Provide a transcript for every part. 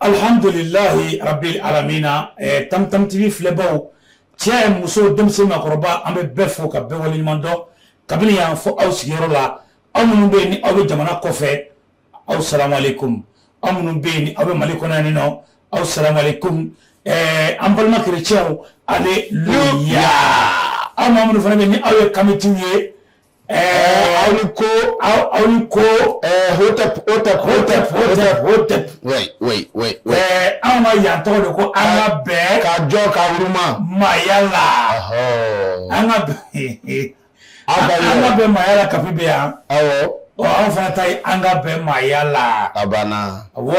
Alhamdulilahi rabil alamina. Tam Tam TV filɛbaw, cɛ, muso, denmisɛn, maakɔrɔba, an bɛ bɛɛ fo ka bɛɛ waleɲuman dɔn kabini yan fo aw sigiyɔrɔ la. Aw minnu bɛ yen ni aw bɛ jamana kɔfɛ, aw salamu aleykum. Aw minnu bɛ yen ni aw bɛ Mali kɔnɔ yan nɔ, aw salamu aleykum. An balima kerecɛnw, aleluya. Aw maa minnu fana bɛ yen ni aw ye kamitiw ye, aw ni ko, aw ni ko. Hotep, hotep, hotep, hotep, hotep. Oui, oui, oui, oui. Anw ka yan tɔgɔ de ko an ka bɛn ka jɔ ka wuruma maaya la. An ka bɛn, an ka bɛn maaya la. Kapi bɛ yan. Ɔ, anw fana ta ye an ka bɛn maaya la. A banna. Awɔ.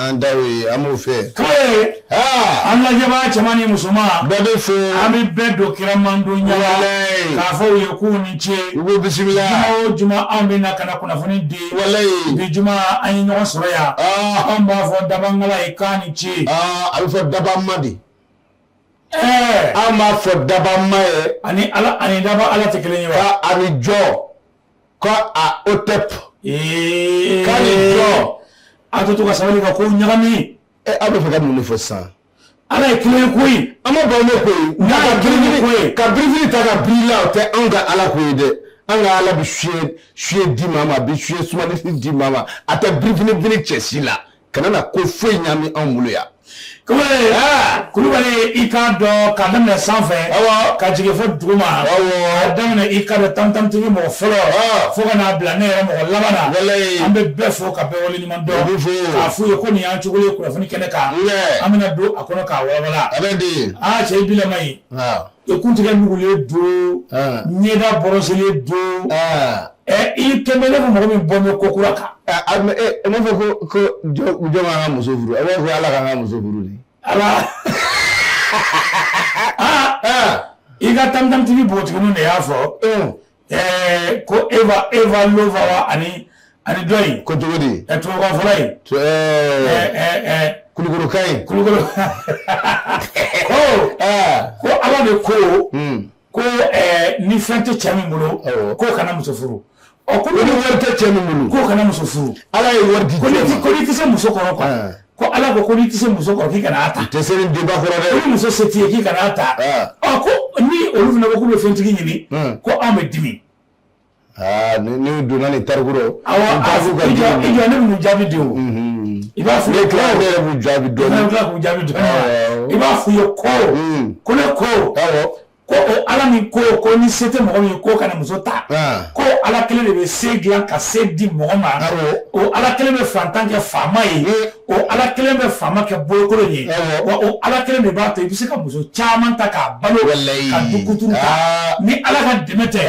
An daw ye, an b'o fɛ. Kamalen, an lajɛbaa cɛman ni musoman, bɛɛ bɛ fo. An bɛ bɛɛ don kira mandonya la k'a fɔ u ye k'u ni ce. U b'u bisimila. Juma o juma, anw bɛ na ka na kunnafoni di. Bi juma, an ye ɲɔgɔn sɔrɔ yan. Anw b'a fɔ dabangala ye k'a ni ce. A bɛ fɔ dabama de. An b'a fɔ dabama ye. Ani ala ani daba ala tɛ kelen ye wa? Ka ani jɔ ka a otep. Ka ni jɔ. A to ka sabali ka ko ɲagami. Aw bɛ fɛ ka mun de fɔ sisan? Ala ye kelen ye koyi. An ma ban ne koyi. N'a ye kelen ye koyi. Ka birifini ta ka biri la, o tɛ anw ka ala ko ye dɛ. An ka ala bɛ suɲɛ suɲɛ di maa ma, a bɛ suɲɛ sumani di maa ma, a tɛ birifini biri cɛ si la. Kana na ko foyi ɲami anw bolo yan. Kulubali, Kulubali, i k'a dɔn k'a daminɛ sanfɛ ka jigin fo duguma, k'a daminɛ i k'a dɔn Tam Tam TV mɔgɔ fɔlɔ fo ka n'a bila ne yɛrɛ mɔgɔ laban na, an bɛ bɛɛ fo ka bɛɛ waleɲuman dɔn, k'a f'u ye ko nin y'an cogo ye kunnafoni kɛnɛ kan. An bɛna don a kɔnɔ k'a walawala. Aa cɛ, i bilama ye, i kuntigɛ nugulen don, ɲɛda bɔrɔsilen don, i kɛn bɛ ne fɔ mɔgɔ min bɔ bɛ ko kura kan. E m'a fɔ ko jɔn k'an ka muso furu? A b'a fɔ ala k'an ka muso furu de. Ala, aa, i ka Tam Tam TV npogotiginin de y'a fɔ ko Eva, Eva Lova wa ani dɔ in. Ko cogo di? Tubabukan fɔla in. Kulukorokan in. Kulukoro ko ala de ko ni fɛn tɛ cɛ min bolo, k'o kana muso furu. Ɔ, ko ni wari tɛ cɛ min bolo, k'o kana muso furu. Ala ye wari di. Ko n'i tɛ se muso kɔrɔ quoi, ko ala ko n'i tɛ se muso kɔrɔ, k'i kana a ta. Tɛ se nin denba kɔrɔ dɛ. Ko ni muso se t'i ye, k'i kana a ta. Ɔ, ko ni olu fana ko k'u bɛ fɛntigi ɲini, ko anw bɛ dimi. Aa, ni donna nin tariku rɔ. Awɔ, i jɔ, i jɔ, ne b'u jaabi di o. I b'a f'u ye ko ne yɛrɛ b'u jaabi dɔɔnin. Ne bɛ tila k'u jaabi dɔɔnin. I b'a f'u ye ko ne ko o ala min ko ni se tɛ mɔgɔ min ye, k'o kana muso ta, ko ala kelen de bɛ se dilan ka se di mɔgɔ ma, o ala kelen bɛ fantan kɛ faama ye, o ala kelen bɛ faama kɛ bolokolon ye, wa o ala kelen de b'a to i bɛ se ka muso caman ta k'a balo ka du kuturu ta. Ni ala ka dɛmɛ tɛ,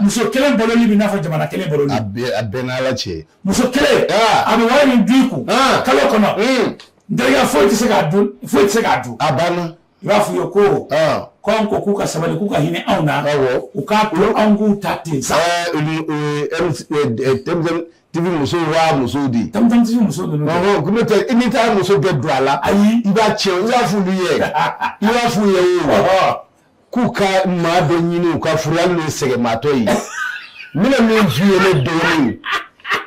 muso kelen baloli bɛ n'a fɔ jamana kelen baloli. A bɛɛ n'ala cɛ. Muso kelen, a bɛ wari min dun i kun kalo kɔnɔ, n terikɛ, foyi tɛ se k'a dun, foyi tɛ se k'a dun. A banna. I b'a f'u ye ko anw ko k'u ka sabali, k'u ka hinɛ anw na, u k'a to anw k'u ta ten sa. TV musow waa musow di. Tam Tam TV muso ninnu. Ɔhɔn, ko n'o tɛ n'i taara muso bɛɛ don a la. Ayi. I b'a tiɲɛ, i b'a f'olu ye, i b'a f'u ye o. K'u ka maa dɔ ɲini u ka furu, hali n'o ye sɛgɛnmaatɔ ye. N bɛna min f'u ye, ne dɔgɔnin,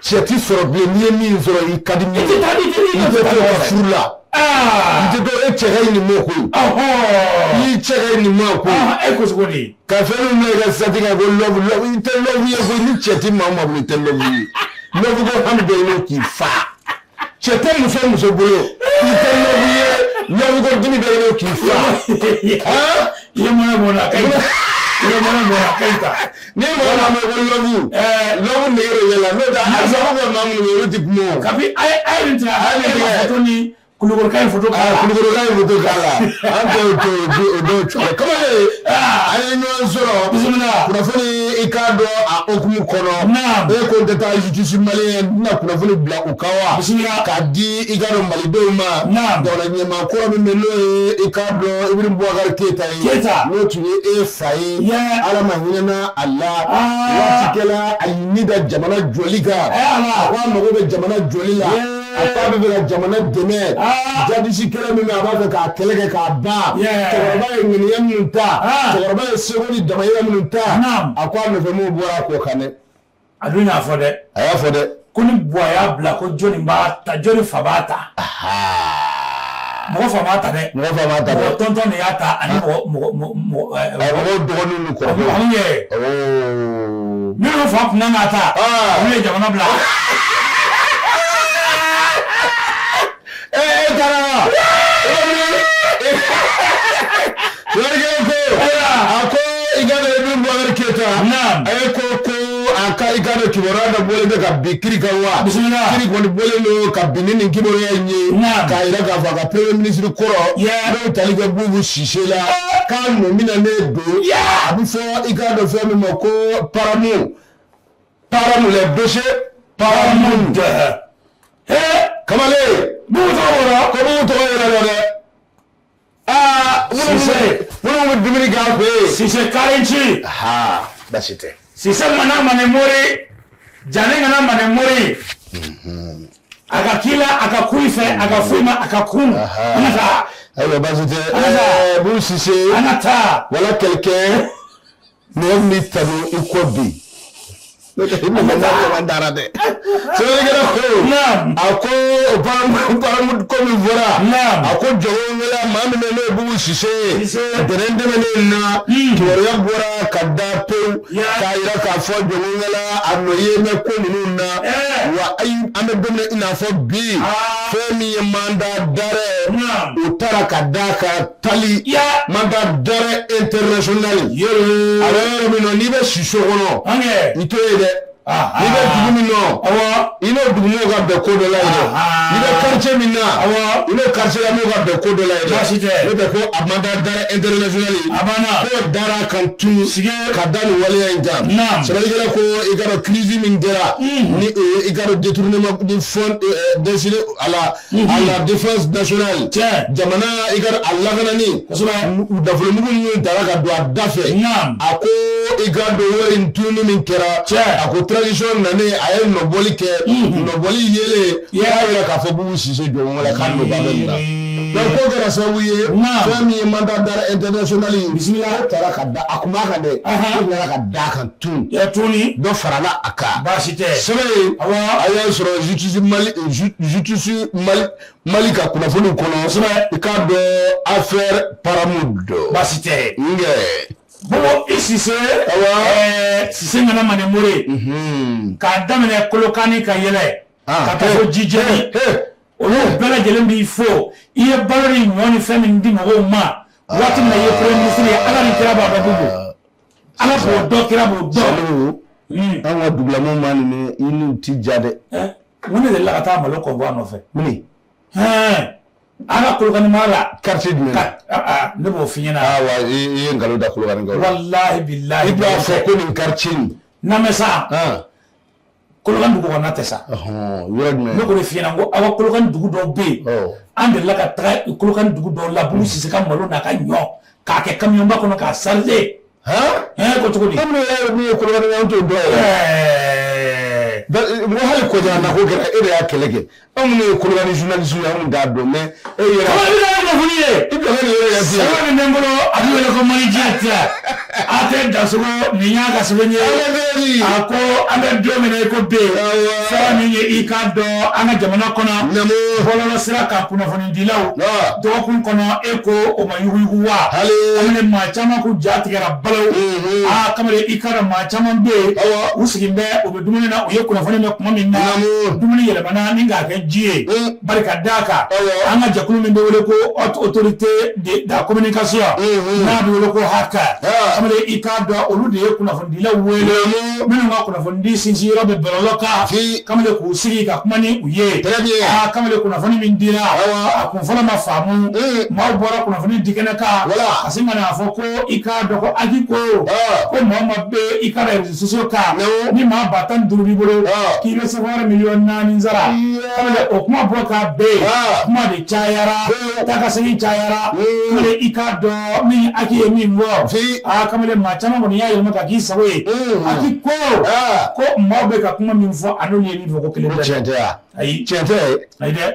cɛ ti sɔrɔ bilen, n'i ye min sɔrɔ i ka di min ye. I tɛ taa, i tɛ to ka furu la. I tɛ to, e cɛ ka ɲi nin ma koyi. I cɛ ka ɲi nin ma koyi. E ko cogo di? Ka fɛn min bila i ka statut kan ko love, love, i tɛ love ye koyi. Ni cɛ ti maa o maa bolo, i tɛ love ye. Love ko hami bɛ ɲini k'i fa. Cɛ tɛ muso muso bolo, i tɛ love ye. Love ko dimi bɛ ɲini k'i fa. I ye mɔnɛ bɔ n na, kayi, i ye mɔnɛ bɔ n na, kayi ta. Ni mɔgɔ maa mɛn ko love, love nege de bɛ la, n'o tɛ a sababu bɛ maa minnu bolo, olu ti kuma o. Kabi a ye nin tigɛ, a ye nin photo ni Kulukoroka ye photo k'a la. Kulukoroka ye photo k'a la. An tɛ o dɔw cogo. Kamalen, an ye ɲɔgɔn sɔrɔ. Bisimila. Kunnafoni, i k'a dɔn a hukumu kɔnɔ. Naam. E ko n tɛ taa justice malien, n tɛna kunnafoni bila u kan wa? Bisimila. K'a di i k'a dɔn malidenw ma. Naam. Jamana ɲɛmaa kɔrɔ min bɛ, n'o ye i k'a dɔn Ibrahim Boubacar Keita ye. Keita. N'o tun ye e fa ye. Ala ma hinɛna a la. Waati kɛla a y'i ni da jamana jɔli kan. Ala. A ko a mago bɛ jamana jɔli la. A ko a bɛ fɛ ka jamana dɛmɛ. Jadisi kɛlɛ min bɛ, a b'a fɛ k'a kɛlɛ kɛ k'a ban. Cɛkɔrɔba ye ŋaniya minnu ta. Cɛkɔrɔba ye seko ni damayira minnu ta. Naam. A ko a nɔfɛ m'o bɔra a kɔ kan dɛ. A dun y'a fɔ dɛ. A y'a fɔ dɛ. Ko ni Buwa y'a bila, ko jɔnni b'a ta, jɔnni fa b'a ta? Mɔgɔ fa m'a ta dɛ. Mɔgɔ fa m'a ta dɛ. Mɔgɔ tɔntɔn de y'a ta ani mɔgɔ mɔgɔ mɔgɔ. Mɔgɔw dɔgɔninw ni kɔrɔkɛw. Anw ye. Minnu fa kun kan k'a ta, olu ye jamana bila. E taara wa? Sɛbɛnnikɛla ko a ko i ka dɔn Ibrahim Boubacar Keita. Naam. A ye ko a ka i ka dɔn kibaruya dɔ bɔlen bɛ ka bin kiri kan wa? Bisimila. Kiri kɔni bɔlen don ka bin ni nin kibaruya in ye. Naam. K'a yira k'a fɔ a ka premier ministre kɔrɔ. Yeah. N'o tali kɛ Bubu Sise la. K'a nɔ minɛnen don. Yeah. A bɛ fɔ i ka dɔn fɛn min ma ko Paramu. Paramu, les dossiers Paramu. Kamalen. Bubu tɔgɔ bɔra. Ko Bubu tɔgɔ yɛrɛ la dɛ. Aa, Sise. Minnu bɛ dumuni k'a fɛ yen. Sise Karenci. Ha, baasi tɛ. Sise mana mane mori. Jane kana mane mori. A ka k'i la, a ka ku i fɛ, a ka foyi ma, a ka kun. An ka taa. Ayiwa, baasi tɛ. An ka taa. Bubu Sise. An ka taa. Voilà quelqu'un mɔgɔ min b'i tanu i kɔ bi. N'o tɛ i mɔgɔ ma dara dɛ. Sɛbɛnnikɛla ko. Naam. A ko Paramu ko min fɔra. Naam. A ko jɔnkɛla maa min bɛ n'o ye Bubu Sise ye. Sise. Ntɛnɛn tɛmɛnen na. Kibaruya bɔra ka da pewu. Ya. K'a yira k'a fɔ jɔnkɛla a nɔ ye bɛ ko ninnu na. Eh. Wa ayi, an bɛ don min na i n'a fɔ bi. Ah. Fɛn min ye mandat d'arrêt. Naam. O taara ka d'a kan tali. Ya. Mandat d'arrêt international. Yoro. A bɛ yɔrɔ min na, n'i bɛ siso kɔnɔ. An kɛ. I t'o ye dɛ. Ah, N'i bɛ ah. dugu min nɔ. Awɔ. I n'o dugumɔgɔw ka bɛn ko dɔ la yen dɛ. Ah, N'i bɛ quartier min na. Awɔ. I n'o quartier la mɔgɔw ka bɛn ko dɔ la yen dɛ. Baasi tɛ. N'o tɛ ko a mandat d'arrêt international. A banna. K'o dara kan tun. Sige. Ka da nin waleya in kan. Naam. Sɛbɛnnikɛla ko i ka dɔn crise min kɛra. Ni o ye i ka dɔn détournement du fonds destiné à la défense nationale. Tiɲɛ. Jamana i ka dɔn a lakanani. Kosɛbɛ. Nafolomugu minnu tara ka don a da fɛ. Naam. A ko i ka dɔn wari in tununi min kɛra. Tiɲɛ. A ko transition nanen a ye nɔbɔli kɛ. Nɔbɔli yelen. Yeah. K'a yira k'a fɔ Bubu Sise jɔnko la k'a nɔ ba bɛ nin na. Donc ko kɛra sababu ye. Naam. Fɛn min ye mandat d'arrêt international ye. Bisimila. O taara ka da a kun b'a kan dɛ. Ahan. O tilara ka da a kan tun. Ya tuni. Dɔ farala a kan. Baasi tɛ. Sɛbɛn in. Awɔ. A y'a sɔrɔ justice Mali ka kunnafoniw kɔnɔ. Kosɛbɛ. I k'a dɔn affaire Paramu dɔ. Baasi tɛ. Nkɛ. Bubu i Sise. Awɔ. Sise ŋana mane mori. K'a daminɛ Kolokani ka yɛlɛ. Ah, Ka taa fo Jijɛni. Olu bɛɛ lajɛlen b'i fo. I ye balo ni ɲɔ ni fɛn min di mɔgɔw ma. Waati min na i ye premier ministre ye, Ala ni kira b'a dɔn Bubu. Ala b'o dɔn, kira b'o dɔn. Salimu, an ka dugulamɔgɔw ma nin i n'u ti ja dɛ. Mun de delila ka taa malo kɔnfɔ a nɔfɛ? Mini Hɛn. An ka Kolokani mara la. Quartier jumɛn na? Ka ne b'o f'i ɲɛna. Ah wa, i ye nkalon da Kolokani kan. Walahi bilahi. I b'a fɔ ko nin quartier nin. N'an bɛ sa. Ah. Kolokani dugu kɔnɔna tɛ sa. Ɔhɔn, yɔrɔ jumɛn? Ne k'o de f'i ɲɛna, n ko aw ka Kolokani dugu dɔw bɛ yen. Ɔ. An delila ka taga Kolokani dugu dɔw la, Bubu Sise ka malo n'a ka ɲɔ k'a kɛ kamiyɔnba kɔnɔ k'a charger. Han? Ɛn, ko cogo di? An minnu ye min ye Kolokani, an t'o dɔn yɛrɛ. Ɛɛ. N ko hali Kɔjana ko kɛra, e de y'a kɛlɛ kɛ. Anw minnu ye Kolokani journaliste ye, anw t'a dɔn, mais e yɛrɛ. Kɔrɔ, i bɛ ka kunnafoni ye. I jɔ ne yɛrɛ yɛrɛ sisan. Sɛbɛn min bɛ n bolo, a bɛ wele ko Mali Jet. A tɛ Dasogo, nin y'a ka sɛbɛn ye. A ko an bɛ don min na i ko bi. Awɔ. Fɛn min ye i k'a dɔn an ka jamana kɔnɔ. Namu. Bɔlɔlɔ sira kan kunnafonidilaw. Ah. Dɔgɔkun kɔnɔ e ko o ma yuguyugu wa? Hali. Kamalen, maa caman k'u ja tigɛra balawu. Aa kamalen, i k'a dɔn maa caman bɛ yen. Awɔ. U sigilen bɛ, u bɛ dumuni na, u ye kunnafoni mɛn tuma min na. Namu. Dumuni yɛlɛmana ni k'a kɛ ji ye. Barika d'a kan. Awɔ. An ka jɛkulu min bɛ wele ko haute autorité de la communication. N'a bɛ wele ko HAC. Ah. Kamalen, i k'a dɔn olu de ye kunnafonidilaw wele. Namu. Minnu ka kunnafonidi sinsin yɔrɔ bɛ bɔlɔlɔ kan. Fi. Kamalen, k'u sigi ka kuma ni u ye. Très bien. Aa kamalen, kunnafoni min dira. Awɔ. A kun fɔlɔ ma faamu. Maaw bɔra kunnafoni di kɛnɛ kan. Voilà. Ka sin ka n'a fɔ ko i k'a dɔn ko HAC ko. Ah. Ko maa o maa bɛ i ka réseaux sociaux kan. Namu. Ni maa 15 000 b'i bolo. Ah. K'i bɛ sefawari miliyɔn 4 sara. Yeah. Kamalen, o kuma bɔ k'a bɛn yen. Ah. Kuma de cayara. Pewu. Taa ka segin cayara. Mm. Kamalen, i k'a dɔn min HAC ye min fɔ. Fi. Aa kamalen, maa caman kɔni y'a yɛlɛma ka k'i sago ye. HAC ko. Ah. Ko maaw bɛ ka kuma min fɔ, a n'olu ye min fɔ ko kelen tɛ. Tiɲɛ tɛ wa? Ayi. Tiɲɛ tɛ. Ayi dɛ.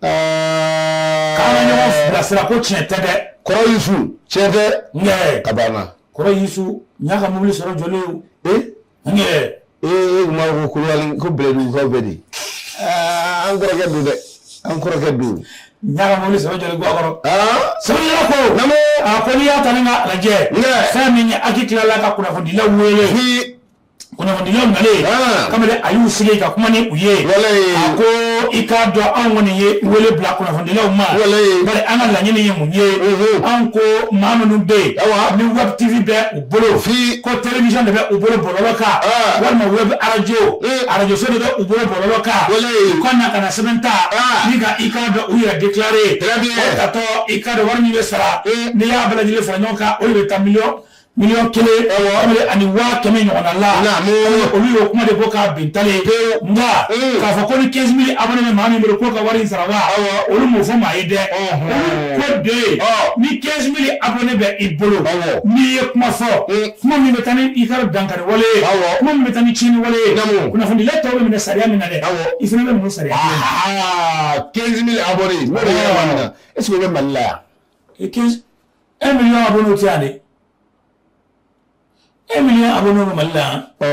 K'an K'an ka ɲɔgɔn bilasira ko tiɲɛ tɛ dɛ. Kɔrɔ Yusu, tiɲɛ tɛ. Nkɛ. Ka banna. Kɔrɔ Yusu, n y'a ka mobili sɔrɔ jɔlen o. Ee Nkɛ. ee, e kuma b'a fɔ ko Kulubali ko Bɛlɛdugukaw bɛ di. An kɔrɔkɛ don dɛ, an kɔrɔkɛ don. N y'a ka mobili sɛbɛn jɔlen guwa kɔrɔ. Sɛbɛnnikɛla ko a ko n'i y'a ta ni k'a lajɛ, fɛn min ye Aki tilala ka kunnafonidilaw wele. Kunnafonidilaw nalen kamalen a y'u sigi ka kuma ni u ye. A ko i k'a dɔn anw kɔni ye wele bila kunnafonidilaw ma, bari an ka laɲini ye mun ye? Anw ko maa minnu bɛ yen ni web tv bɛ u bolo, ko télévision de bɛ u bolo bɔlɔlɔ kan, walima web arajo, arajoso de bɛ u bolo bɔlɔlɔ kan, u ka na ka na sɛbɛn ta ni ka i k'a dɔn u yɛrɛ déclarer. O tatɔ i k'a dɔn wari min bɛ sara, n'i y'a bɛɛ lajɛlen fara ɲɔgɔn kan, o de bɛ taa 1,1 million ani 100,000 ɲɔgɔnna la. Olu y'o kuma de bɔ k'a bin talen. Nka k'a fɔ ko ni 15 000 abonnés bɛ maa min bolo k'o ka wari in sara wa, olu m'o fɔ maa ye dɛ. Olu ko de ni 15 000 abonnés bɛ i bolo, n'i ye kuma fɔ, kuma min bɛ taa ni i ka dankari wale ye, kuma min bɛ taa ni tiɲɛni wale ye, kunnafonidila tɔw bɛ minɛ sariya min na dɛ, i fana bɛ minɛ sariya kelen na. 15 000 abonnés, n'o de ye min na, est ce que o bɛ Mali la yan? 15, 1 million abonnés tɛ yan dɛ. 1 million abonnés bɛ Mali la yan. Ɔ,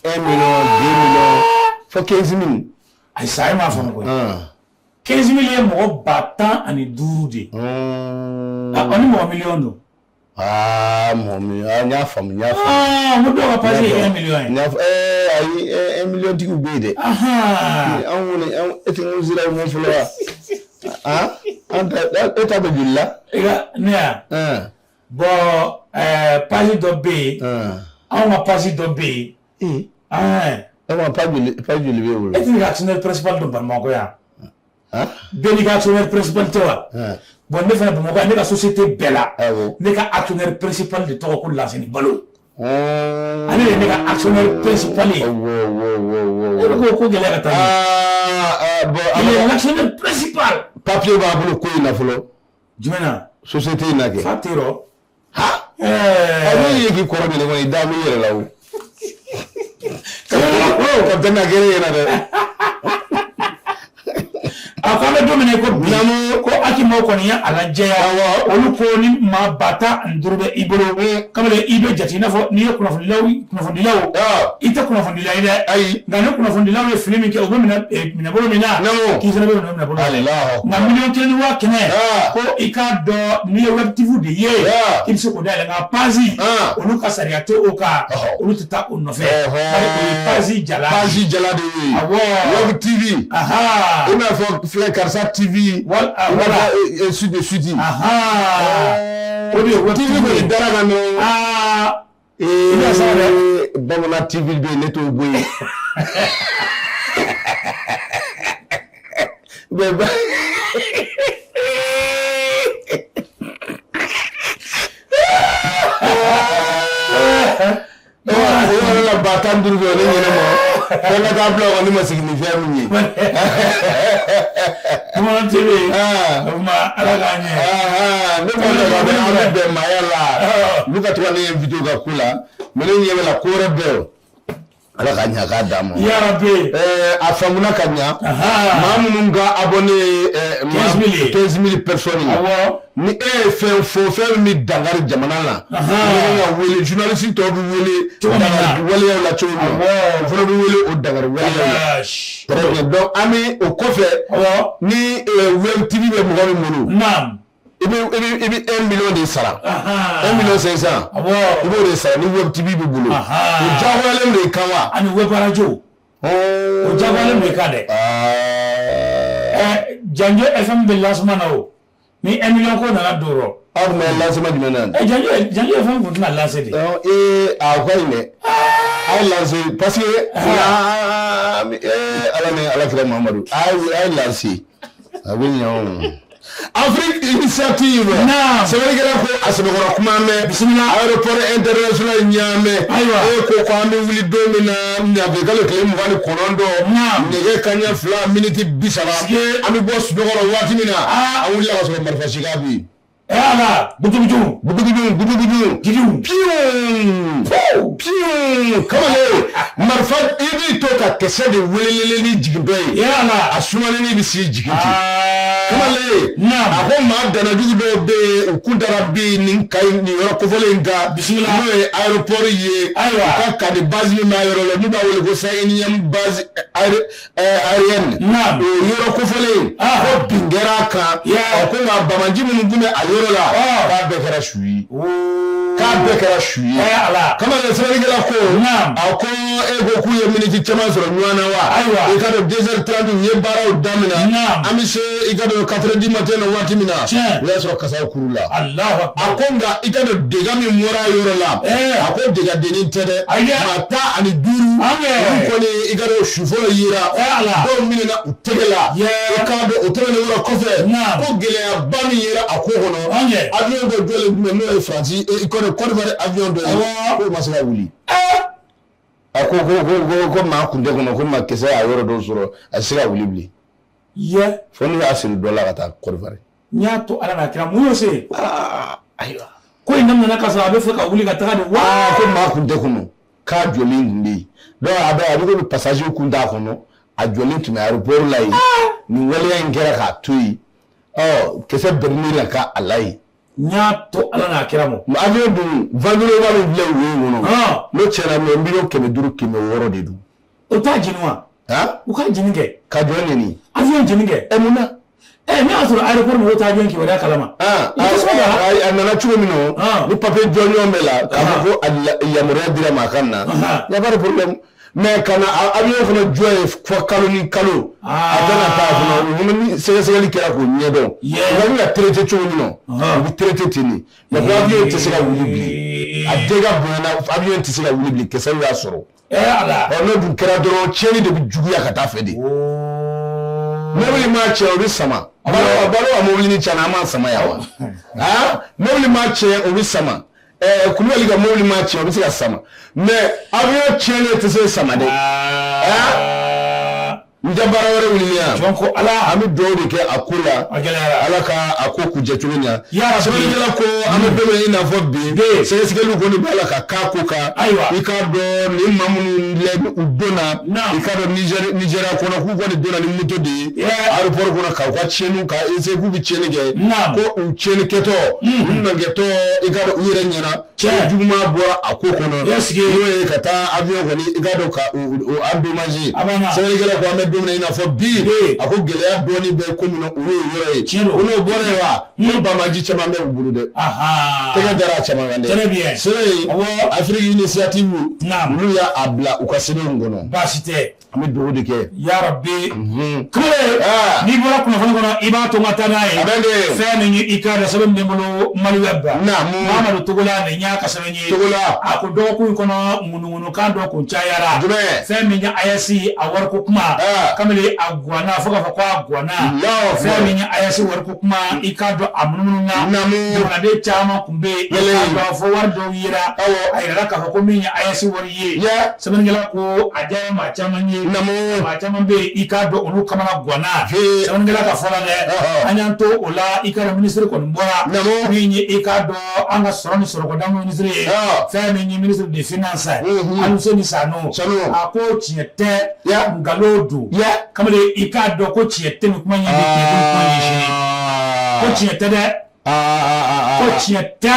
1 million, 2 millions, fo 15 000. Ayi sa, e m'a faamu koyi. 15 000 ye mɔgɔ 15,000 de ye. Ɔ, ni mɔgɔ miliyɔn don. Aa, mɔgɔ miliyɔn, n y'a faamu, n y'a faamu. Aa, n ko dɔw ka page ye 1 million ye. N y'a fɔ, ayi, 1 million tigiw bɛ yen dɛ. Anw kɔni, e tɛ n sera mun fɔlɔ wa? An ta, e ta bɛ joli la? I ka ne ya. Bon, page dɔ bɛ yen. Anw ka page dɔ bɛ yen. E ma page joli b'e bolo? E tɛ ka actionnaire principal dɔn Bamakɔ yan. Bɛɛ n'i ka actionnaire principal tɛ wa? Bon, ne fana Bamakɔ yan, ne ka société bɛɛ la, ne ka actionnaire principal de tɔgɔ ko Laseni Balo. Ale de ye ne ka actionnaire principal ye. E bɛ k'o ko gɛlɛya ka taa ɲɛ. Bon, il est l'actionnaire principal. Papier b'a bolo ko in na fɔlɔ. Jumɛn na? Société in na kɛ. Fa tɛ yɔrɔ. Ha! N'e ye k'i kɔrɔ minɛ kɔni, i da b'i yɛrɛ la o. Capitaine a kɛra e ɲɛna dɛ. A ko an bɛ don min na i ko bi, ko Aki maaw kɔni ye a lajɛya. Olu ko ni maa 15,000 bɛ i bolo, kamalen i bɛ jate i n'a fɔ n'i ye kunnafonidilaw, i tɛ kunnafonidila ye dɛ. Ayi. Nka ni kunnafonidilaw ye fili min kɛ, u bɛ minɛ minɛbolo min na, k'i fana bɛ minɛ minɛbolo la. Nka 1,1 million, ko i k'a dɔn n'i ye web tv de ye, i bɛ se k'o dayɛlɛ. Nka page, olu ka sariya tɛ o kan, olu tɛ taa o nɔfɛ. Bari o ye page jala. Page jala de ye. Awɔ. Web TV. I n'a fɔ filɛ karisa TV. Voilà. Ainsi de suite. O de ye web TV kɔni dara ka nɔ. I bɛ sa dɛ. Bamanan TV bɛ yen, ne t'o bɔ yen. Bɛɛ ba. O yɔrɔ la 15,000 bɛ ne ɲɛnɛ ma. Fo n ka taa bila o kan, ne ma sigi ni fɛn min ye. Bamanan TV. O tuma Ala k'a ɲɛ. Ne ko ne an bɛ bɛn maaya la. Olu ka to ka ne invité u ka ko la. Mais ne ɲɛ bɛ la ko wɛrɛ bɛ yen. Ala ka ɲa k'a d'a ma. Yarabi. A faamuna ka ɲa. Maa minnu ka abonné 15 000. 15 000 personnes. Ni e ye fɛn fɔ, fɛn min bɛ dankari jamana la. Ni ka wele, journaliste tɔw bɛ wele dankari waleyaw la cogo min na. O fana bɛ wele o dankari waleyaw la. Très bien, donc an bɛ o kɔfɛ. Ni web TV bɛ mɔgɔ min bolo. I bɛ 1 million de sara. 1 million 500. I b'o de sara ni web TV b'i bolo. O diyagoyalen don i kan wa? Ani web radio. O diyagoyalen don i kan dɛ. Janjo FM bɛ lancement na o. Ni 1 million ko nana don o rɔ. Aw tun bɛ lancement jumɛn na? Janjo FM tun tɛna lancer de. A o ka ɲi dɛ. A ye lancer parce que Ala ni Ala kira Muhamadu a ye lancer a bɛ ɲɛ o. Afrique Initiative. Sɛbɛnnikɛla ko a sɛbɛkɔrɔ kuma mɛn. Bisimila. Aéroport international Ɲamɛ. Ayiwa. E ko ko an bɛ wuli don min na ɲafe kalo tile 29. Nɛgɛ kanɲɛ 2 miniti 30. An bɛ bɔ sunɔgɔ la waati min na. An wulila ka sɔrɔ marifa siga bɛ yen. Ala butubutu butubutu butubutu jidiw piyu piyu kamalen marifa i b'i to ka kisɛ de weleleleni jigintɔ ye ala a sumalenni bɛ s'i jigin ten kamalen Naam. a ko maa danajugu dɔw bɛ yen u kun dara bi nin kayi nin yɔrɔ kofɔlen in kan Bisimila. n'o ye aéroport ye Ayiwa. u ka camp de base min b'a yɔrɔ la n'u b'a wele ko 101e base aérienne Naam. o yɔrɔ kofɔlen Ah. ko bin kɛra a kan Yeah. ɔ ko nka banbaanci minnu tun bɛ a yɔrɔ la Ah. k'a bɛɛ kɛra su ye k'a bɛɛ kɛra su ye Ala kamalen sɛbɛnnikɛla ko Naam. a ko e ko k'u ye miniti caman sɔrɔ ɲɔgɔn na wa Ayiwa. i ka dɔn 2h30 u ye baaraw daminɛ Naam. an bɛ se i ka dɔn 4h du matin na waati min na Tiɲɛ. o y'a sɔrɔ kasaw kuru la Alahu a akbar ko nka i ka dɔn dégâts min bɔra a yɔrɔ la Eh. a ko dégâts dennin tɛ dɛ Ayi dɛ. maa 15 An kɛ. olu kɔni i ka dɔn su fɔlɔ yera Eh, Ala. dɔw minɛna u tɛgɛ la Yeah. i k'a dɔn o tɛmɛnen yɔrɔ kɔfɛ Naam. ko gɛlɛyaba min yera a ko kɔnɔ An kɛ. avion dɔ jɔlen tun bɛ n'o ye Faransi i ka dɔn Côte d'Ivoire avion dɔ ye Awɔ. k'o ma se ka wuli a ko ko ko ko ko maa kun tɛ kɔnɔ ko maa kisɛ y'a yɔrɔ dɔw sɔrɔ a tɛ se ka wuli bilen yɛ fo n'u y'a siri dɔ la ka taa Côte d'Ivoire n y'a to ala n'a kira mun y'o se ayiwa ko in daminɛna ka sɔrɔ a bɛ fɛ ka wuli ka taga de wa aa ko maa kun tɛ kɔnɔ k'a jɔlen tun bɛ yen donc a bɛ komi passager kun t'a kɔnɔ a jɔlen tun bɛ aéroport la yen nin waleya in kɛra k'a to yen ɔ kisɛ bɛrɛnin na k'a la yen n y'a to ala n'a kira ma avion dun ventilo min filɛ wo in kɔnɔ Ah. n'o tiɲɛna mɛ 500,000 600,000 de don o t'a jeni wa han u k'a jeni kɛ ka jɔ neni avion jeni kɛ ɛ mun na ɛ ne y'a sɔrɔ aéroport mɔgɔw t'a avion kibaruya kalama ah I tɛ se ka a a nana cogo min na Ah. ni papier jɔnjɔn bɛ la k'a fɔ Ah. ko a yamaruya dira ma a ka na Ah. y a pas de problème mais ka na avion fana jɔ ye fɔ kalo ni kalo Ah. a tɛna taa fana o fana ni sɛgɛsɛgɛli kɛra k'o ɲɛdɔn Yeah. u kan ka traité cogo min na Ah. u bɛ traité ten de mais ko avion tɛ se ka wuli bilen a dégâts bonyana avion tɛ se ka wuli bilen kisɛw y'a sɔrɔ ɛ ala ɔ n'o dun kɛra dɔrɔn tiɲɛni de bɛ juguya ka taa fɛ de mobili maa tiɲɛ o bɛ sama balo ka mobili ni tiɲɛna an m'a sama yan wa aa mobili maa tiɲɛ o bɛ sama ɛɛ kulubali ka mobili maa tiɲɛ o bɛ se ka sama mais avion tiɲɛnen tɛ se sama dɛ aa n tɛ baara wɛrɛ wuli yan jɔn ko ala an bɛ dugawu de kɛ a ko la a gɛlɛyara ala ka a ko kuncɛ cogo ɲa Ya Rabbi. sɛbɛnnikɛla ko an bɛ don min na i n'a fɔ bi Bi. sɛgɛsɛgɛliw kɔni b'a la ka k'a ko kan Ayiwa. i k'a dɔn nin maa minnu lɛ u donna Naam. i k'a dɔn Nigéria kɔnɔ k'u kɔni donna ni moto de ye Yeah. aéroport kɔnɔ k'u ka tiɲɛniw ka essayer k'u bɛ tiɲɛni kɛ Naam. ko u tiɲɛni kɛtɔ u nagɛtɔ i k'a dɔn u yɛrɛ ɲɛna Tiɲɛ. ko juguman bɔra a ko kɔnɔ Yes, n'o ye ka taa avion kɔni i k'a dɔn ka u endommagé A banna. sɛbɛnnikɛla ko an bɛ don min na i n'a fɔ bi Bi. a ko gɛlɛya dɔɔni bɛ ko min na o y'o yɔrɔ ye Tiɲɛ don. ko n'o bɔra yen wa ko banbaanci caman bɛ u bolo dɛ aha tɛgɛ dara a caman kan dɛ Très bien. sɛbɛn in Awɔ. Afrique Initiative Naam. olu y'a bila u ka sɛbɛnw kɔnɔ baasi tɛ an bɛ dugawu de kɛ ya rabbi kamalen Ah. n'i bɔra kunnafoni kɔnɔ i b'a to n ka taa n'a ye A bɛ ten. fɛn min ye i k'a dɔn sɛbɛn min bɛ n bolo Maliweb Naamu. Mamadu Togola nin y'a ka sɛbɛn ye Togola. a ko dɔgɔkun in kɔnɔ ŋunuŋunukan dɔ kun cayara Jumɛn? fɛn min ye AES a wariko kuma Ah. kamalen a guwanna fo k'a fɔ ko a guwanna Allahu akbar. fɛn min ye AES wariko kuma i k'a dɔn a munumunu na Naamu. jamanaden caman kun bɛ yen i Yɛlɛ. k'a dɔn fo wari dɔw yera Awɔ. a yirala k'a fɔ ko min ye AES wari ye Yeah. sɛbɛnnikɛla ko a diyara maa caman ye Naamu. maa caman bɛ yen i k'a dɔn olu kamana guwanna He. sɛbɛnnikɛla ka fɔ la dɛ Ɔhɔ. an y'an to o la i k'a dɔn minisiri kɔni bɔra Naamu. min ye i k'a dɔn an ka sɔrɔ ni sɔrɔkɔdamu minisiri ye Ɔ. fɛn min ye ministre des finances Mhm. Aluseni Sanu Sanu. a ko tiɲɛ tɛ Ya. nkalon don Ya. kamalen i k'a dɔn ko tiɲɛ tɛ nin kuma in ye bi tiɲɛ tɛ nin kuma in ye sini ko tiɲɛ tɛ dɛ ko tiɲɛ tɛ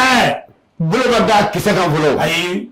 bolo ka da kisɛ kan fɔlɔ ayi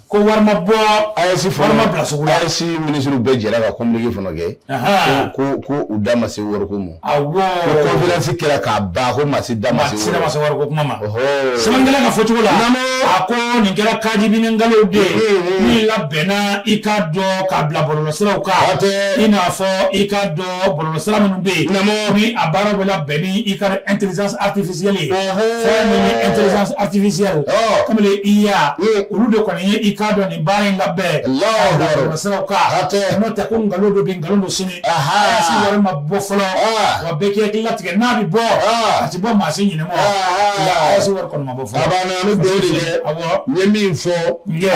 ko wari ma bɔ AES wari ma bila sugu la AES minisiriw bɛɛ jɛra ka communiqué fana kɛ Ahan. ko ko u da ma se wariko ma awɔ ko conférence kɛra k'a ban ko maa si da ma maa se si da ma se wariko kuma ma Ɔhɔ. sɛbɛnnikɛla ka fɔcogo la Naamu. a ko nin kɛra kajibi ni nkalow de ye Mhm. min labɛnna i k'a dɔn k'a bila bɔlɔlɔsiraw kan Hatɛ. i n'a fɔ i k'a dɔn bɔlɔlɔsira minnu bɛ yen Naamu. ni a baaraw bɛ labɛn ni i ka dɔn intelligence artificielle ye Ɔhɔ. fɛn min ye intelligence artificielle Ɔ. kamalen IA Mm. olu de kɔni ye i k'a dɔn nin baara in labɛn Allahu k'a bila Akbar. bɔlɔlɔsiraw kan Hatɛ. n'o tɛ ko nkalon dɔ bɛ yen nkalon dɔ sini Aha. AES wari ma bɔ fɔlɔ Ah. wa bɛɛ k'i hakili latigɛ n'a bɛ bɔ Ah. a ti bɔ maa si ɲinɛ mɔ Ah. nka AES wari kɔni ma bɔ fɔlɔ a banna an bɛ dugawu de kɛ awɔ n ye min fɔ Yeah.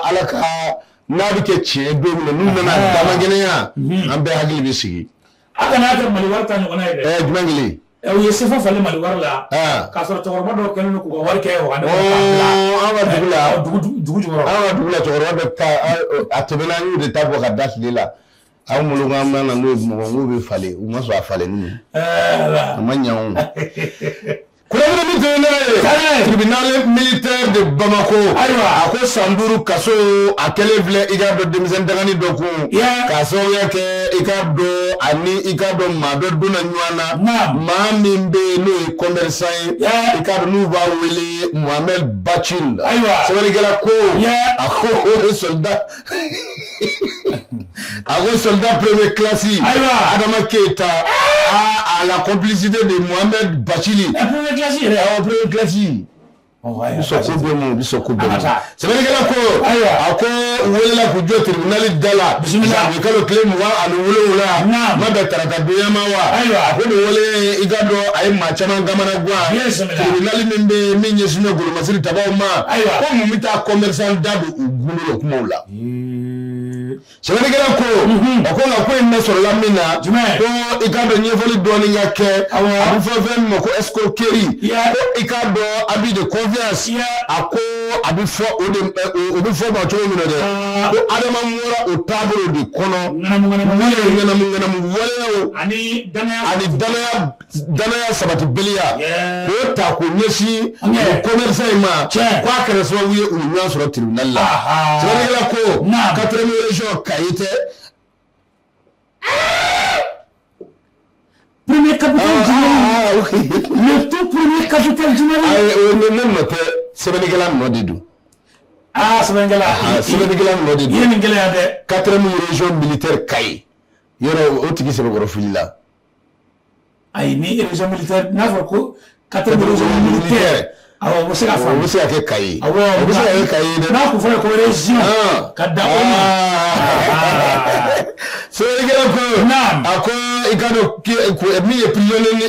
ala ka n'a bɛ kɛ tiɲɛ ye don min na n'u nana Aha. damakɛnɛya an bɛɛ hakili bɛ sigi a kana kɛ mali wari ta ɲɔgɔnna ye dɛ ɛɛ jumɛn kelen U ye CFA falen Mali wari la k'a sɔrɔ cɛkɔrɔba dɔw kɛlen don k'u ka wari kɛ wagane kɔnɔ k'a bila an ka dugu la dugu jukɔrɔ. An ka dugu la cɛkɔrɔba bɛ taa, a tɛmɛna, an y'u de ta bɔ ka da tile la. Anw bolo k'an bɛ na n'o ye Bamakɔ, k'u bɛ falen, u ma sɔn a falenni ma. A ma ɲɛ o. Kunnafoni min tɛmɛna ye, tribunal militaire de Bamako. Ayiwa. A ko san 5 kaso a kɛlen filɛ i k'a dɔn denmisɛnnin dagani dɔ kun. K'a sababuya kɛ i k'a dɔn ani i k'a dɔn maa dɔ donna ɲɔgɔn na. Maa min bɛ yen n'o ye commerçant ye. I k'a dɔn n'u b'a wele Mohamed Bacil. Ayiwa. Sɛbɛnnikɛla ko. A ko o soldat. A ko soldat premier classe. Ayiwa. Adama Keita a la complicité de Mohamed Bacili. Premier classe yɛrɛ. Awɔ, premier classe. U bɛ sɔn ko bɛɛ ma, u bɛ sɔn ko bɛɛ ma. Sɛbɛnnikɛla ko. Ayiwa. A ko u welela k'u jɔ tribunal da la. Bisimila. Janvier kalo tile 27. Ma bɛn tarata donya ma wa. Ayiwa. A ko nin wale i k'a dɔn a ye maa caman kamana gan. Bisimila. Tribunal min bɛ yen min ɲɛsinnen bɛ golomasiri tabaw ma. Ayiwa. Ko mun bɛ taa commerçant da don u gundo la kumaw la. Sɛbɛnnikɛla ko. A ko nka ko in bɛ sɔrɔla min na. Jumɛn? Ko i k'a dɔn ɲɛfɔli dɔɔni ka kɛ. Awɔ. A bɛ fɔ fɛn min ma ko escroquerie. Yeah. Ko i k'a dɔn abus de confiance. Yeah. A ko a bɛ fɔ o de o bɛ fɔ o ma cogo min na dɛ. Ah. Ko Adama bɔra o taabolo de kɔnɔ. Ŋanamu ŋanamu Min ye ŋanamu ŋanamu waleyaw ani danaya. ani danaya sabatibaliya. Yeah. K'o ta k'o ɲɛsin Yeah. o commerçant in ma. Tiɲɛ. K'a kɛra sababu ye u ye ɲɔgɔn sɔrɔ tribunal la. Aha. Sɛbɛnnikɛla ko. Naam. Quatrième région Kayi tɛ. Premier capitaine du Mali. Ah, ok. Le tout premier capitaine du Mali. Ayi, o ne nɔ tɛ, sɛbɛnnikɛla nɔ de don. Ah, sɛbɛnnikɛla. Ah, sɛbɛnnikɛla nɔ de I ye don. nin gɛlɛya dɛ. Quatrième région militaire Kayi. Yɔrɔ o tigi sɛbɛkɔrɔ fili la. Ayi, ni région militaire n'a fɔra ko quatrième région militaire. Awɔ, o bɛ se ka O faamu. bɛ se ka kɛ Kayi. Awɔ, O bɛ se ka kɛ Kayi dɛ. N'a kun fɔra ko région. Ah. Ka da o ma. Ah. Sɛbɛnnikɛla ko. Naam. A ko i k'a dɔn min ye prisonnier ye.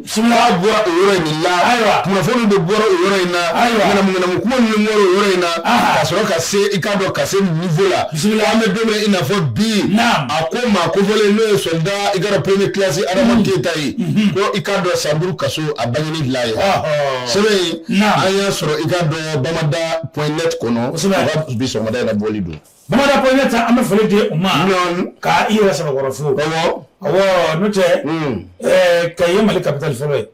Bisimila. K'a bɔra o yɔrɔ in de la. Ayiwa. Kunnafoniw de bɔra o yɔrɔ in na. Ayiwa. Ŋanamu ŋanamu kuma ninnu bɔra o yɔrɔ in na. Aha. Ka sɔrɔ ka se i k'a dɔn ka se niveau la. Bisimila. An bɛ don min na i n'a fɔ bi. Naam. A ko maa kofɔlen n'o ye soldat i k'a dɔn premier classe Adama Keyita ye. Ko i k'a dɔn san 5 kaso a bangeni fila ye. Ɔhɔ. Sɛbɛn in Naam. an y'a sɔrɔ i k'a dɔn bamada.net kɔnɔ. Kosɛbɛ. U ka bi sɔgɔmada in na bɔli don. Bamada point net an bɛ foli di u ma. Nɔn. Ka i yɛrɛ sɛbɛkɔrɔ fo. Awɔ. Awɔ, n'o tɛ. Kayi ye Mali capitale fɔlɔ ye.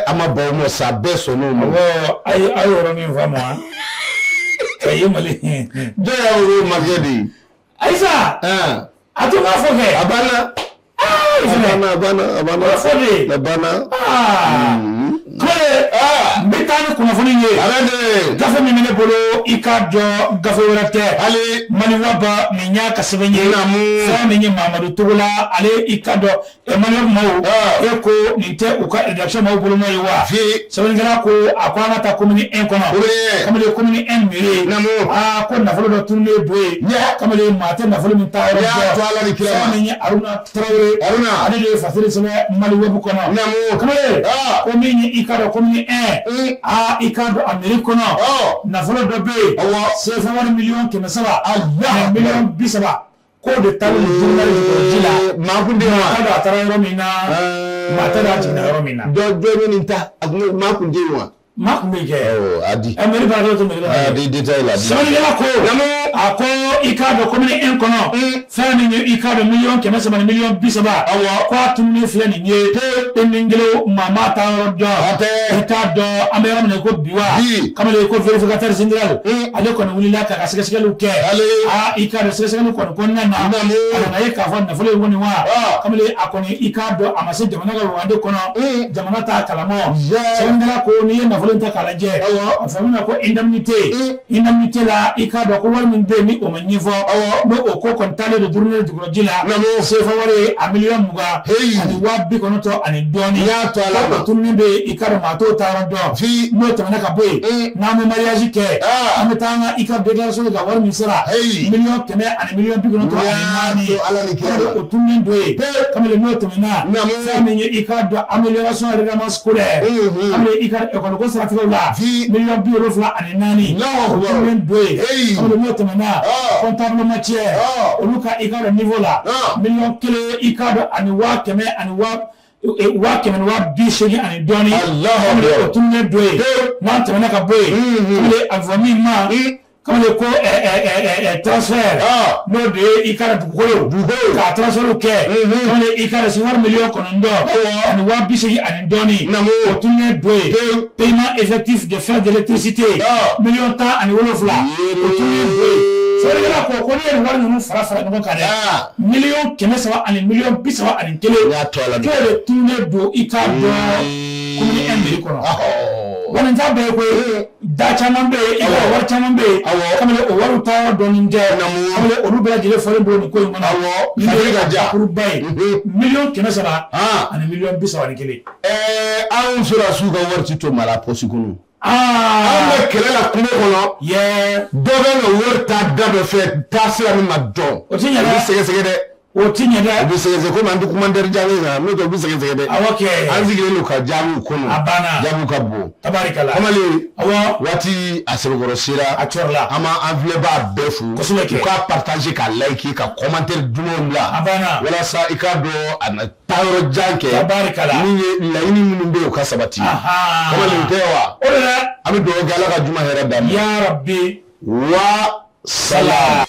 A ma ban o ma sa, bɛɛ sɔnn'o ma. Awɔ, a ye yɔrɔnin faamu wa. Kayi ye Mali. Jɔn y'a wele o makɛ de ye. Ayisa. Ɛn. A to n k'a fɔ kɛ. A banna. Aa, A banna, a banna, a banna. O fɔ de. A banna. Aa. Kɔle. N bɛ taa ni kunnafoni ye. A bɛ de. Gafe min bɛ ne bolo i k'a dɔn gafe wɛrɛ tɛ. Hali. Maliweb nin y'a ka sɛbɛn ye. Naamu. Fɛn min ye Mamadu Togola ale i k'a dɔn Maliweb maaw. Ah. E ko nin tɛ u ka rédaction maaw bolonɔ ye wa. Fi. Sɛbɛnnikɛla ko a ko an ka taa commune 1 kɔnɔ. Commune 1. Kamalen commune 1 mairie. Naamu. Aa ko nafolo dɔ tununnen bɔ yen. Ɲɛ. Kamalen maa tɛ nafolo min taa yɔrɔ N y'a to Ala ni kira ma. Fɛn min ye Haruna Tarawele. Haruna. Ale de ye fasiri sɛbɛn Maliweb kɔnɔ. Naamu. Kamalen. Ah. Ko min ye i k'a dɔn commune 1. Aa i k'a dɔn a mairie kɔnɔ. Ɔ. Nafolo dɔ bɛ yen. Awɔ. CFA wari 300 miliyɔn. Alahu. Ani 30 miliyɔn. K'o de taara nin journal jukɔrɔ ji la. Maa kun tɛ yen Maa wa. t'a dɔn a taara yɔrɔ min na. Maa t'a dɔn a jiginna yɔrɔ min na. Dɔ bɛ nin ta a kun maa kun tɛ yen wa. Maa kun bɛ yen kɛ. Awɔ, a di. Ɛ mairie baarakɛlaw tɛ mairie la. A di détail la. Sɛbɛnnikɛla ko. Naamu. A ko i k'a dɔn commune 1 kɔnɔ. Fɛn min ye i k'a dɔn 300 miliyɔn ni 30 miliyɔn. Awɔ. Ko a tununnen filɛ nin ye. Den kelen maa m'a ta yɔrɔ dɔn. A tɛ. I t'a dɔn an bɛ yɔrɔ min na i ko bi wa. Bi. Kamalen ko vérificateur général. Ale kɔni wulila k'a ka sɛgɛsɛgɛliw kɛ. Ale. Aa i k'a dɔn sɛgɛsɛgɛli kɔni kɔnɔna na. Naamu. A nana ye k'a fɔ nafolo in kɔni wa. Ah. Kamalen a kɔni i k'a dɔn a ma se jamana ka wagande kɔnɔ. Jamana t'a kalama. Yeah. Sɛbɛnnikɛla ko n'i ye nafolo in ta k'a lajɛ. Awɔ. A fɔ min ma ko indemnité. Indemnité la i k'a dɔn ko wari min bɛ yen ni o ma ɲɛfɔ. Awɔ. N'o o ko kɔni taalen don duuru jukɔrɔ ji la. Naamu. CFA wari a 20 miliyɔn. Hey. Ani 90,000 ani dɔɔnin. N y'a to Ala ma. Ko o tununnen bɛ yen i k'a dɔn maa t'o ta yɔrɔ dɔn. Fi. N'o tɛmɛna ka bɔ yen. N'an bɛ mariage kɛ. Ah. An bɛ taa an ka i ka déclaration kɛ ka wari min sara. Hey. 100 miliyɔn ani 94 miliyɔn. N y'a to Ala ni kira ma. O tununnen don yen. Kamalen n'o tɛmɛna. Naamu. Fɛn min ye i k'a dɔn amélioration règlement scolaire. Kamalen i ka école ko siratigɛw la. Fi. 74 miliyɔn. Allahu O Akbar. tununnen don yen. Hey. Kamalen n'o tɛmɛna. Ah. Comptable matière. Ah. Olu ka i k'a dɔn niveau la. Ah. 1 miliyɔn i k'a dɔn ani waa kɛmɛ ani waa 100 ni 80 ni dɔɔnin, o tununnen don yen. N'an tɛmɛna ka bɔ yen, kamalen, a bɛ fɔ min ma, kamalen, ko transfert, n'o de ye i ka dugukolo k'a transfert kɛ, kamalen, i ka sifari 9 miliyɔn ani 80 ni dɔɔnin, o tununnen don yen. Paiement effectif de frais d'électricité, 17 miliyɔn, o tununnen don yen. Sɛbɛnnikɛla ko n'i ye nin wari ninnu fara fara ɲɔgɔn kan dɛ, 300 miliyɔn 31 k'o de tununnen don, i k'a dɔn, commune 1 mairie kɔnɔ. Wa nin t'a bɛɛ ye koyi, da caman bɛ yen, i ka wari caman bɛ yen, kamalen, o wariw taa yɔrɔ dɔɔnin tɛ. Kamalen, olu bɛɛ lajɛlen fɔlen don nin ko in kɔnɔ. Nin de ye bakuruba ye, 300 miliyɔn 31. Ɛɛ, anw sɔrɔdasiw ka wari ti to mara pɔsi kɔnɔ. Anw bɛ kɛlɛ la kungo kɔnɔ. Dɔ bɛ ka wari ta da dɔ fɛ, taasira min ma dɔn. O ti ɲɛ dɛ. U bɛ sɛgɛsɛgɛ dɛ. O ti ɲɛ dɛ. U bɛ sɛgɛsɛgɛ komi an tɛ commentaire jaabi kan, n'o tɛ u bɛ sɛgɛsɛgɛ dɛ. Awɔ kɛ. An sigilen don ka jaabiw kɔnɔ. A banna. Jaabiw ka bon. Tabarikala. Kamalen. Awɔ. Waati a sɛbɛkɔrɔ sera. A cɔrɔla. An b'an filɛbaa bɛɛ fo. Kosɛbɛ kɛ. U k'a partager, k'a liker, ka commentaire dumanw bila. A banna. Walasa i k'a dɔn a na taa yɔrɔ jan kɛ. Tabarikala. Min ye laɲini minnu bɛ yen, o ka sabati. Kamalen, o tɛ wa? O de la. An bɛ dugawu kɛ, Ala ka juma hɛrɛ d'an ma. Ya Rabbi. Wa salam.